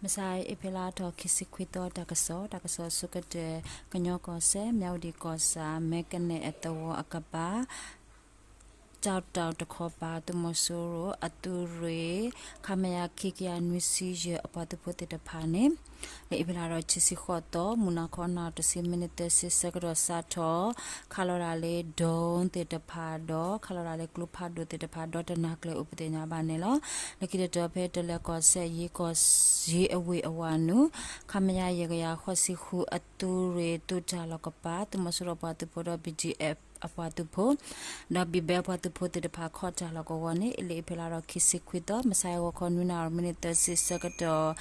မဆါအ့ဖြ့လါထီၣ်ခံဆံခွံသီ တၢ်ကစီၣ်, တၢ်ကစီၣ်ဆိကတၢၢ်, ကညီကီၢ်စဲၣ် မၠၣ်ဝတံၣ်ကီၢ်ဆၣ် မဲကနဲၣ်အသဝီအကပၤ ကၠီၣ်တၣ်တခီပၤ သုးမီၤစိရိၤအသုးရ့ၣ် ခမရ ခံကယၤနွံဆံယဲၢ် အပှၤသုးဖိသ့ၣ်တဖၣ်န့ၣ် လၢအ့ဖြ့လါထီၣ်ခံဆံဃိးသီ မုၢ်နၤခီနၣ်ရံၣ်တဆံ မံးနံးသၢဆံဆၢကတီၢ်စးထီၣ် ခးလီၤဒၣ်လၢ drone သ့ၣ်တဖၣ်ဒီး ခးလီၤဒၣ်လၢကျိဖးဒိၣ်သ့ၣ်တဖၣ် ဒီတနၤကျၢၤအိၣ်ပသ့ၣ်ညါဘၣ်န့ၣ်လီၤ. လၢခံတတီၤဖဲတလၢၤကီၢ်စဲၣ် ယ့ကီၢ် ယ့အဝ့ၢ်အဝၤနုာ် ခမရ ယဲၢ်ကယၤဃိးဆံဃု အသုးရ့ၣ်သုးတၢ်လီၢ်ကပၤ သုးမီၤစိရိၤပှၤသုးဖိဒီး BGF အပှၤသုးဖိ ဒီး ဘံၣ်ဘဲ အပှၤသုးဖိသ့ၣ်တဖၣ် ခီၣ်တၢ်လီၢ်ကဝီၤန့ၣ် လၢအ့ဖြ့လါထီၣ်ခံဆံခွံသီ မဆါအဂီၤခီနွံနၣ်ရံၣ် မံးနံးသၢဆံဆၢကတီၢ်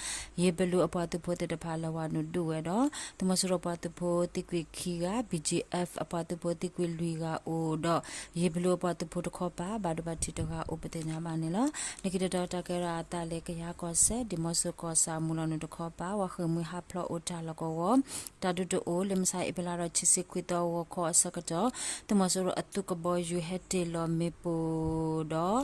ယ့ဘလူအပှၤသုးဖိသ့ၣ်တဖၣ် လဲၤဝၤနုာ်ဒုးဝဲဒီး သုးမီၤစိရိၤပှၤသုးဖိသံကွံာ်ခံဂၤ, BGF အပှၤသုးဖိသံကွံာ်လွံၢ်ဂၤအိၣ်ဒီး ယ့ဘလူအပှၤသုးဖိတခီပၤ ဘၣ်ဒိဘၣ်ထံးတဂၤအိၣ်ပသ့ၣ်ညါဘၣ်န့ၣ်လီၤ. လၢခံတတီၤတၢ်ကဲထီၣ်အသးလၢကယၤကီၢ်စဲၣ် ဒံၣ်မီၣ်စိကီၢ်ဆၣ် မုၢ်လီၤနုာ်တခီပၤ ဝၤဃ့ၢ်မှံဟးဖျိးအိၣ်တၢ်လီၢ်ကဝီၤ တၢ်ဒုးတအိၣ် လၢမဆါအ့ဖြ့လါထီၣ်ခံဆံခွံသီဂီၤခီအဆၢကတီၢ် သုးမီၤစိရိၤအသုးကဘီယူၤဟဲတ့ၢ်လီၤမ့ၣ်ပိၢ်ဒီး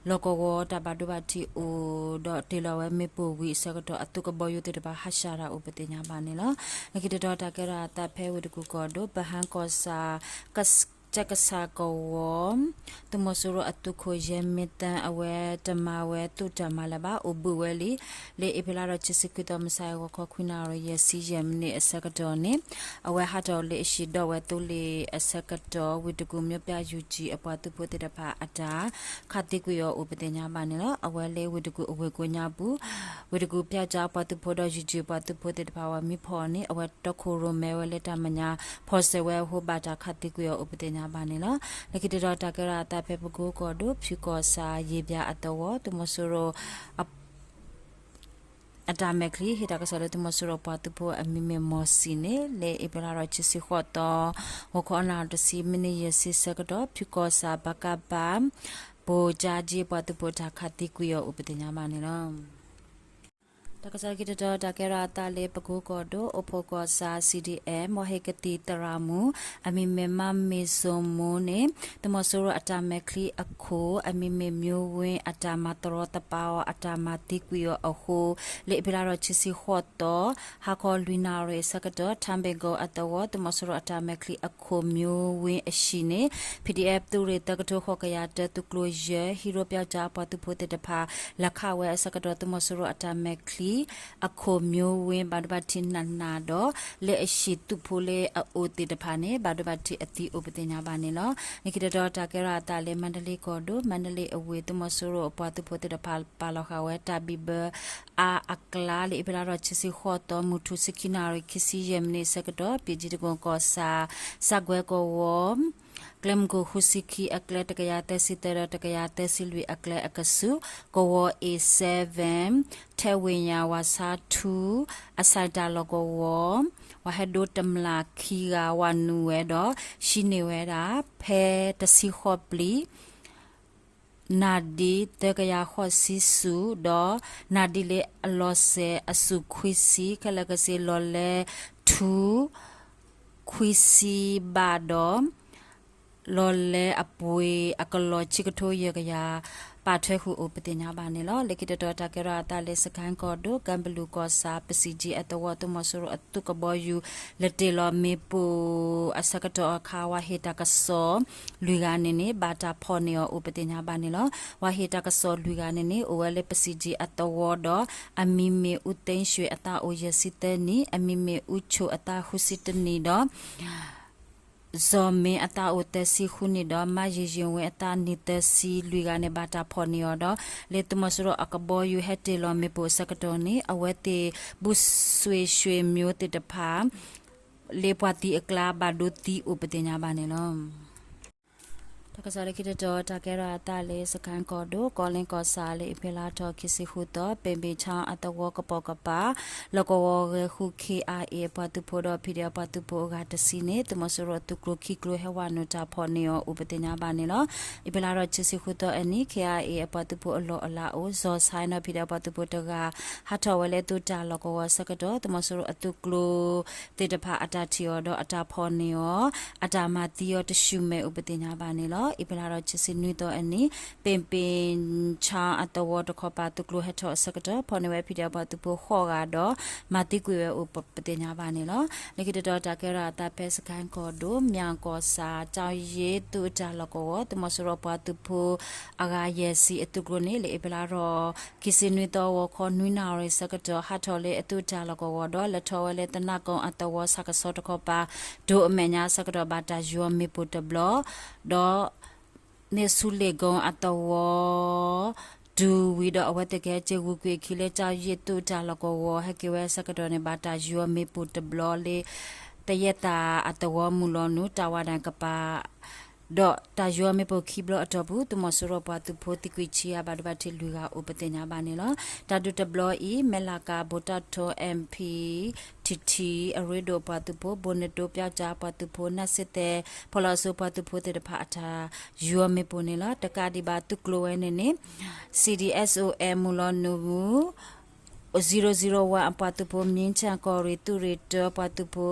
လီၢ်ကဝီၤတၢ်ဘၣ်ဒိဘၣ်ထံးအိၣ်ဒီးတ့ၢ်လီၤဝဲမ့ၣ်ပိၢ်ဝံၤအဆၢကတီၢ် အသုးကဘီယူၤသ့ၣ်တဖၣ်ဟးဆှဲးတၢ်အိၣ်ပသ့ၣ်ညါဘၣ်န့ၣ်လီၤ. လၢခံတတီၤတၢ်ကဲထီၣ်အသးဖဲဝ့ၢ်တကူၣ်ကီၢ်ဒိၣ် ပဟၣ်ကီၢ်ဆၣ် ကစၢ်ကစၢ်ကဝီၤ သုးမီၤစိရိၤအသုးခိၣ်ယဲၢ်မ့ၢ်သၢ အဝဲတမၤဝဲသူၣ်တၢ်မၤလၢၤဘၣ် အိၣ်ဘှံးဝဲလံ. လၢအ့ဖြ့လါထီၣ်ခံဆံခွံသီ မဆါအဂီၤခီခွံနၣ်ရံၣ်ယဲၢ်ဆံယဲၢ်မံးနံးအဆၢကတီၢ်န့ၣ် အဝဲဟးထီၣ်လၢအဟံၣ်ဒီးဝဲသိလ့ၣ်အဆၢကတီၢ် ဝ့ၢ်တကူၣ် မျိုးပြ ယူၢ်ကၠံ အပှၤသုးဖိသ့ၣ်တဖၣ်အတၢ် ခးသံကွံာ်အီၤအိၣ်ပသ့ၣ်ညါဘၣ်န့ၣ်လီၤ. အဝဲလၢဝ့ၢ်တကူၣ်အဝ့ၢ်ကိးညါပူၤ ဝ့ၢ်တကူၣ် ပျောက်ကျား အပှၤသုးဖိဒီး ယူၢ်ကၠံ အပှၤသုးဖိသ့ၣ်တဖၣ် အဝဲမံဖီၣ်န့ၣ် အဝဲတီခိၣ်ရိၣ်မဲဝဲလၢတၢ်မဲာ်ညါ ဖီၣ်စၢၤဝဲအဃိ ဘၣ်တၢ်ခးသံကွံာ်အီၤအိၣ်ပသ့ၣ်ညါဘၣ်န့ၣ်လီၤ. လၢခံတတီၤတၢ်ကဲထီၣ်အသးဖဲပကိကီၢ်ဒိၣ် ဖၠူကီၢ်ဆၣ် ယ့ၣ်ပၠၣ်အသဝီ သုးမီၤစိရိၤ အတၢ်မဲာ်ချံ ဟ့ၣ်တၢ်ကစီၣ်လၢသုးမီၤစိရိၤပှၤသုးဖိအမံၤမ့ၢ်မီၢ်စံၣ်န့ၣ် လၢအ့ဖြ့လါထီၣ်ခံဆံဃိးသီ ဂီၤခီနၣ်ရံၣ်တဆံ မံးနံးယဲၢ်ဆံဆၢကတီၢ် ဖၠူကီၢ်ဆၣ် ပကဖ ဘိၣ်ကၠါကၠံ အပှၤသုးဖိတၢ်ခးသံကွံာ်အီၤအိၣ်ပသ့ၣ်ညါဘၣ်န့ၣ်လီၤ. တၢ်ကစီၣ်ခံတတီၤတၢ်ကဲထီၣ်အသးလၢပကိကီၢ်ဒိၣ် အိၣ်ဖှိၣ်ကီၢ်ဆၣ် CDM ဝၤဟ့ၣ်ကသံၣ်သရၣ်မုၣ် အမံၤမ့ၢ်မါမ့ၢ်စိမိန့ၣ် သုးမီၤစိရိၤအတၢ်မဲာ်ချံအခိၣ် အမံၤမ့ၢ်မျိုးဝင်း အတၢ်မၤတရီတပါအီၤ အတၢ်မၤသံကွံာ်အီၤအဃိ လၢအ့ဖြ့လါထီၣ်ခံဆံဃိးသီ ဟါခီလွံၢ်နၣ်ရံၣ်အဆၢကတီၢ် ထါဘ့ၣ်ကိၣ်အသဝီ သုးမီၤစိရိၤအတၢ်မဲာ်ချံအခိၣ် မျိုးဝင်း အဟံၣ်န့ၣ် PDF သုးရ့ၣ်သၢကထိဃိးကယၤတၢ သုးကျိၤယဲၢ် ဟံးရိပျောက်ကျား အပှၤသုးဖိသ့ၣ်တဖၣ် လဲၤခးဝဲအဆၢကတီၢ် သုးမီၤစိရိၤအတၢ်မဲာ်ချံ အခိၣ် မျိုးဝင်း ဘၣ်ဒိဘၣ်ထံးနးနးဒီး လၢအဟံၣ်သုးဖိလၢအအိၣ်သ့ၣ်တဖၣ်န့ၣ် ဘၣ်ဒိဘၣ်ထံးအသံအိၣ်ပသ့ၣ်ညါဘၣ်န့ၣ်လီၤ. လၢခံတတီၤတၢ်ကဲထီၣ်အသးလၢမါဒလ့ကီၢ်ဒိၣ် မါဒလ့အဝ့ၢ် သုးမီၤစိရိၤအပှၤသုးဖိသ့ၣ်တဖၣ် ပာ်လီၤဃာ်ဝဲတၢ်ဘံၣ်ဘၢ အါအကျါ လၢအ့ဖြ့လါထီၣ်ခံဆံဃိးသီ မုၢ်ထူၣ်ဆံခံနၣ်ရံၣ် ခံဆံယဲၢ်မံးနံးအဆၢကတီၢ် ပၠ့ၣ်ကၠံတကီၢ်ကီၢ်ဆၣ် စၢ်ကွဲကဝီၤ ကျဲမုၢ်ခိၣ်ဃုဆံခံ အကျဲတကယၤသၢဆံသၢဒီး တကယၤသၢဆံလွံၢ် အကျဲအကဆူး ကဝီၤ A seven ထဲဝ့ၢ်ညါ ဝၤဆါထူ အဆၣ်တၢ်လီၢ်ကဝီၤ ပှၤဟဲဒိတမျးခံဂၤ ဝၤနုာ်ဝဲဒီး ဟံးန့ၢ်ဝဲဒၣ် ဖဲတဆံဃိးပျံၤ နၣ်ဒံးသၢကယၤဃိးဆံဆူၣ် ဒီး နၣ်ဒံးလၢအလီၤစဲၤအဆူၣ်ခွံဆံ ခဲလၢာ်ခဲဆ့ လီၤလဲထူ ခွံဆံဘးဒီး လီၤလဲအပှ့ၤအကလီၢ် ခံကထိယဲၢ်ကယၤ ပာ်ထွဲဃုာ်အိၣ်ပသ့ၣ်ညါဘၣ်န့ၣ်လီၤ. လၢခံတတီၤတၢ်ကဲထီၣ်အသးလၢ စကဲၣ်ကီၢ်ဒိၣ် ကၢဘလူးကီၢ်ဆၣ် ပစံၣ်ကၠံအသဝီ သုးမီၤစိရိၤအသုးကဘီယူၤ လဲၤတ့ၢ်လီၤမ့ၣ်ပိၢ်အဆၢကတီၢ်အခါ ဝၤဟ့ၣ်တၢ်ကစီၣ်လွံၢ်ဂၤန့ၣ်န့ၣ် ဘၣ်တၢ်ဖီၣ်န့ၢ်အီၤအိၣ်ပသ့ၣ်ညါဘၣ်န့ၣ်လီၤ. ဝၤဟ့ၣ်တၢ်ကစီၣ်လွံၢ်ဂၤန့ၣ်န့ၣ် အိၣ်ဝဲလၢပစံၣ်ကၠံအသဝီဒီး အမံၤမ့ၢ် အူသ့ၣ်ရွှ့ၣ် အသးအိၣ်ယဲၢ်ဆံသၢနံၣ်, အမံၤမ့ၢ် အူဆိၣ် အသးဃုဆံတနံၣ်ဒီး စီၤမ့ၣ် အသးအိၣ်သၢဆံဃုနံၣ်ဒီး မါယ့ၣ်ယ့ၣ်ဝ့ အသးနံၣ်သၢဆံလွံၢ်ဂၤန့ၣ် ဘၣ်တၢ်ဖီၣ်န့ၢ်အီၤဒီး လၢသုးမီၤစိရိၤအကဘီယူၤဟဲတ့ၢ်လီၤမ့ၣ်ပိၢ်အဆၢကတီၢ်န့ၣ် အဝဲသ့ၣ် ဘူးစွ့ၣ်ရွှ့ၣ်မျိုး သ့ၣ်တဖၣ် လၢပှၤသံအကျါ ဘၣ်ဒိသံအိၣ်ပသ့ၣ်ညါဘၣ်န့ၣ်လီၤ. တၢ်ကစီၣ်လၢခံတတီၤ တၢ်ကဲထီၣ်အသးလၢ စကဲၣ်ကီၢ်ဒိၣ် ကီလ့ကီၢ်ဆၣ် လၢအ့ဖြ့လါထီၣ်ခံဆံဃုသီ ပ့ၣ်ဘ့ၣ်ဆၣ်အသဝီကပိာ်ကပၤ လီၢ်ကဝီၤဂဲၤဃု ခ့ၣ်အါအ့ၣ် အပှၤသုးဖိဒီး ဖံးဒ့ၣ် အပှၤသုးဖိအဂၤတဆံန့ၣ် သုးမီၤစိရိၤအသုးကျိၤခံကျိၤဟဲဝၤနုာ်တၢ်ဖီၣ်န့ၢ်အီၤအိၣ်ပသ့ၣ်ညါဘၣ်န့ၣ်လီၤ. အ့ဖြ့လါထီၣ်ခံဆံဃုသီ အနံၤ ခ့ၣ်အါအ့ၣ် အပှၤသုးဖိအလီၢ်အလၤအိၣ် စီၤဆၣ်နီၣ် ဖံးဒ့ၣ် အပှၤသုးဖိတဂၤ ဟးထီၣ်ဝဲလၢသုးတၢ်လီၢ်ကဝီၤအဆၢကတီၢ် သုးမီၤစိရိၤအသုးကျိၤ သ့ၣ်တဖၣ်အတၢ်ထံၣ်အီၤဒီး အတၢ်ဖီၣ်န့ၢ်အီၤ အတၢ်မၤသံအီၤတဆူၣ်မဲာ်အိၣ်ပသ့ၣ်ညါဘၣ်န့ၣ်လီၤ. အ့ဖြ့လါထီၣ်ခံဆံနွံသီအနံၤ ပ့ၣ်ပ့ၣ်ဆါအသဝီတခီပၤ သုးကျိၤဟဲထီၣ်အဆၢကတီၢ် ဖီၣ်န့ၢ်ဝဲ ဖံးဒဲး ပှၤသုးဖိဃိးဂၤဒီး မၤသံကွံာ်ဝဲအိၣ်ပသ့ၣ်ညါဘၣ်န့ၣ်လီၤ. လၢခံတတီၤ တၢ်ကဲထီၣ်အသးဖဲစကဲၣ်ကီၢ်ဒိၣ် မၠၣ်ကီၢ်ဆၣ် ကၠီယ့ၣ်သုးအတၢ်လီၢ်ကဝီၤ သုးမီၤစိရိၤပှၤသုးဖိ အဂၤယဲၢ်ဆံအသုးကျိၤန့ၣ် လၢအ့ဖြ့လါထီၣ်ခံဆံနွံသီ ဂီၤခီနွံနၣ်ရံၣ်ဆၢကတီၢ် ဟးထီၣ်လၢအသုးတၢ်လီၢ်ကဝီၤဒီး လဲၤထီၣ်ဝဲလၢသနၢၣ်ကိၣ်အသဝီဆၣ်ကဆီတခီပၤ ဒိၣ်အမဲာ်ညါဆၢကတီၢ် ဘၣ်တၢ်ယီၤမ့ၣ်ပိၢ်တဘျီ ဒီး န့ၢ်ဆူလ့ၣ်ကိၣ်အသဝီ တုၤဝံၤဒီး အဝဲသ့ၣ်ကဟဲက့ၤဂုာ်ကွံာ်အခံလၢ ကၠီယ့ၣ်သုးတၢ်လီၢ်ကဝီၤ ဟဲက့ၤဝဲဆၢကတီၢ်န့ၣ် ဘၣ်တၢ်ယီၤမ့ၣ်ပိၢ်တဘျီလၢ သယဲၢ်သးအသဝီမုၢ်လီၤနုာ် တၢ်ဝါဒၣ်ကပၤ ဒီးတၢ်ယီၤမ့ၣ်ပိၢ်ခံဘျီအတီၢ်ပူၤ သုးမီၤစိရိၤပှၤသုးဖိသံကွံာ်ဆံးအါ ဘၣ်ဒိဘၣ်ထံးလွံၢ်ဂၤအိၣ်ပသ့ၣ်ညါဘၣ်န့ၣ်လီၤ. တၢ်ဒုးတဘျီအံၤ မဲၢ်လးကၤ ဘိၣ်တၢ်ထိ M P T T အရ့ဒိၣ်ပှၤသုးဖိ ဘိၣ်နဒိ ပျီကၠါပှၤသုးဖိ နၢ်စ့ၣ်သဲး ဖီၣ်လီၤအစုပှၤသုးဖိသ့ၣ်တဖၣ် အတၢ်ယီၤမ့ၣ်ပိၢ်န့ၣ်လီၤ. တကးဒံးဘၣ်သုးကျိၤဝဲန့ၣ်န့ၣ် C D S O M မုၢ်လီၤနုာ် zero zero one အပှၤသုးဖိ မ့ၢ်ဆၣ်ကီၢ်ရ့ၣ်သုးရ့ၣ်တၢပှၤသုးဖိ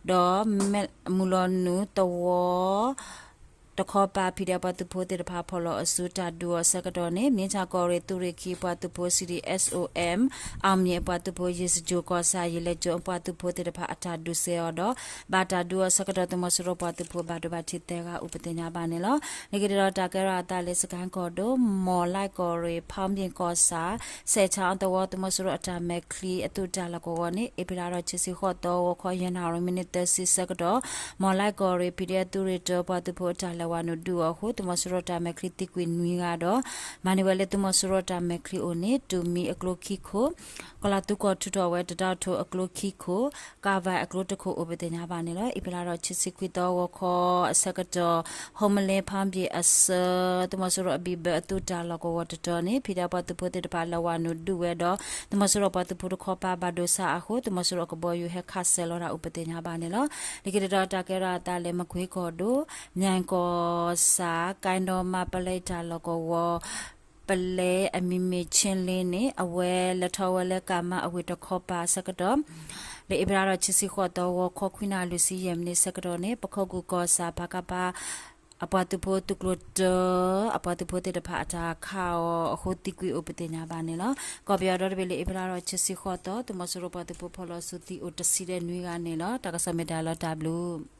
ဒီးမုၢ်လီၤနုာ်သဝီ တခီပၤ ဖံးဒဲး ပှၤသုးဖိသ့ၣ်တဖၣ် ဖီၣ်လီၤအစုတၢ်ဒုးအီၤဆၢကတီၢ်န့ၣ် မ့ၢ်ဆၣ်ကီၢ်ရ့ၣ်သုးရ့ၣ်ခံပှၤသုးဖိ C D S O M အောင်မြင် အပှၤသုးဖိ ယ့ၣ်စကၠိၣ်ကီၢ်ဆၣ် ယ့ၣ်လဲၤကၠိၣ်အပှၤသုးဖိသ့ၣ်တဖၣ် အတၢ်ဒုးစဲအီၤဒီး ဘၣ်တၢ်ဒုးအီၤဆၢကတီၢ် သုးမီၤစိရိၤပှၤသုးဖိ ဘၣ်ဒိဘၣ်ထံးသၢဂၤအိၣ်ပသ့ၣ်ညါဘၣ်န့ၣ်လီၤ. လၢခံတတီၤ တၢ်ကဲထီၣ်အသးလၢ စကဲၣ်ကီၢ်ဒိၣ် မီၢ်လၢ်ကီၢ်ရ့ၣ် ဖီမ့ၣ်ကီၢ်ဆၣ် စဲးဆါအသဝီ သုးမီၤစိရိၤအတၢ်မဲာ်ချံအသုးတၢ်လီၢ်ကဝီၤန့ၣ် အ့ဖြ့လါထီၣ်ခံဆံဃိးသီ ဂီၤခီယဲၢ်နၣ်ရံၣ် မံးနံးသၢဆံဆၢကတီၢ် မီၢ်လၢ်ကီၢ်ရ့ၣ် ဖံးဒဲး သုးရ့ၣ်တၢပှၤသုးဖိအတၢ်လဲၤဝၤနုာ်ဒုးအီၤအဃိ သုးမီၤစိရိၤတၢ်မဲာ်ချံသံကွံာ်နွံဂၤဒီး မၤန့ၢ်ဝဲလၢသုးမီၤစိရိၤတၢ်မဲာ်ချံအိၣ်န့ၣ် တူၢ်မံအကျိခံခိၣ်, ကီၤလၤသူကီၢ်ထူးထီၣ်ဝဲတတီၤထိၣ်အကျိခံခိၣ်, ကၣ်ဝဲအကျိတခိၣ်အိၣ်ပသ့ၣ်ညါဘၣ်န့ၣ်လီၤ. အ့ဖြ့လါထီၣ်ခံဆံခွံသီ ဂီၤခီအဆၢကတီၢ် ဟီမလ့ဖီမ့ၣ်အဆၢ သုးမီၤစိရိၤအဘံၣ်ဘၢအသုးတၢ်လီၢ်ကဝီၤတတီၤန့ၣ် ဖံးဒဲးပှၤသုးဖိသ့ၣ်တဖၣ်လဲၤဝၤနုာ်ဒုးဝဲဒီး သုးမီၤစိရိၤပှၤသုးဖိတခီပၤဘၣ်ဒိဆါအဃိ သုးမီၤစိရိၤအကဘီယူၤဟဲခးစဲးလီၤတၢ်အိၣ်ပသ့ၣ်ညါဘၣ်န့ၣ်လီၤ. လၢခံတတီၤ တၢ်ကဲထီၣ်အသးလၢ မကွ့ကီၢ်ဒိၣ် မၠဲၣ်ကီၢ်ဆၣ် ကဲဒီမါပလဲတၢ်လီၢ်ကဝီၤ ပလဲအမံၤမ့ၢ်ဆ့လ့န့ၣ် အဝဲလဲၤထီၣ်ဝဲလၢကၣ်မါအဝ့ၢ်တခီပၤအဆၢကတီၢ် လၢအ့ဖြ့လါထီၣ်ခံဆံဃိးသီ ဂီၤခီခွံနၣ်ရံၣ်လွံၢ်ဆံယဲၢ်မံးနံးဆၢကတီၢ်န့ၣ် ပခိၣ်ကူၣ်ကီၢ်ဆၣ် ပကဖ အပှၤသုးဖိသုးကျိၤတၢ အပှၤသုးဖိသ့ၣ်တဖၣ်အတၢ်ခးအီၤအဃိ သံကွံာ်အိၣ်ပသ့ၣ်ညါဘၣ်န့ၣ်လီၤ. ကီၢ်ပယီၤဒီတဘ့ၣ် လၢအ့ဖြ့လါထီၣ်ခံဆံဃိးသီ သုးမီၤစိရိၤပှၤသုးဖိဖီၣ်လီၤစုသံအိၣ်တဆံဒီးနွံဂၤန့ၣ်လီၤ. တၢ်ကစီၣ်မ့ၢ်တၢ်လီၤတၢ်ဘျုး